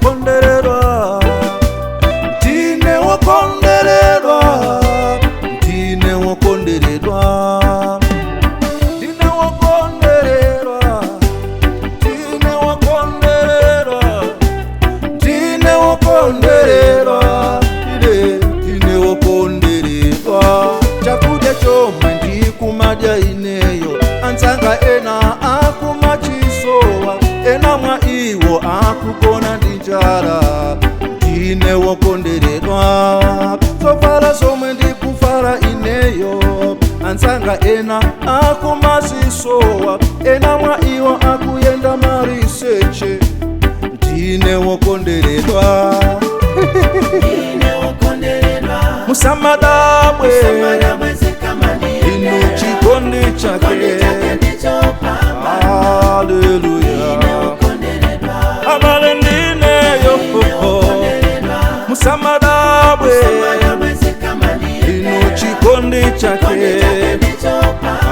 wokonderedwa, ndine wokonderedwa, ndine wokonderedwa, ndine wokonderedwa, ndine wokonderedwa, ndine wokonderedwa, ndine wokonderedwa. Chakudya chomwe ndikumadya ineyo, anzanga ena akumachisowa, ena mwa iwo akugona ndi njala. Ndine wokonderedwa. Zovala zomwe ndikuvala ineyo, anzanga ena akumazisowa, ena mwa iwo akuyenda maliseche. Ndine wokonderedwa. Musamadabwe inu chikondi chake. Haleluya. Abale ndineyo, musamadabwe inu chikondi chake.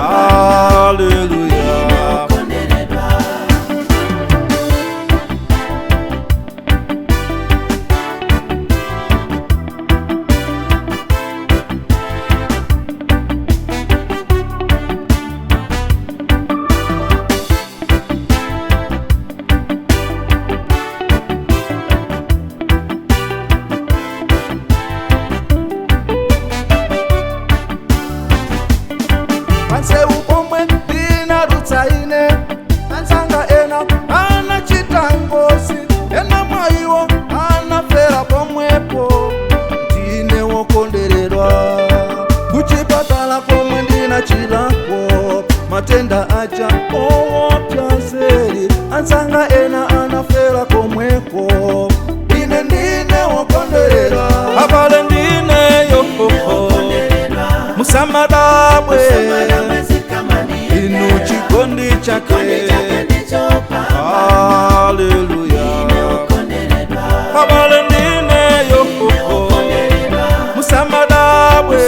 Haleluya. Panseu pomwe ndinadutsa ine, anzanga ena anachita ngozi, ena mwa iwo anafera pomwepo. Ndine wokonderedwa. Kuchipatala komwe ndinachilako, matenda aja owopya zeri, anzanga ena anafera komweko. Ine ndine wokonderedwa. Abale ndineyo, musamadabwe inu chikondi chake. Haleluya. Abale ndineyo, musamadabwe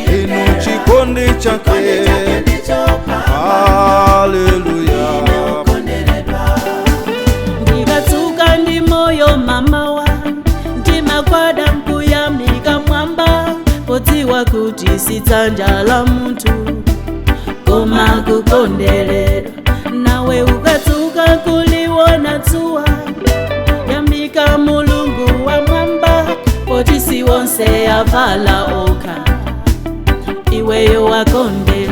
inu chikondi chake. Haleluya. Ndikadzuka ndi moyo mamawa, ndimakwada nkuyamika mwamba, podziwa kuti si dzanja la munthu koma kukonderedwa. Nawe ukadzuka kuliona dzuwa, yamika Mulungu wa mwamba, poti si wonse avala okha, iweyo wakonderedwa.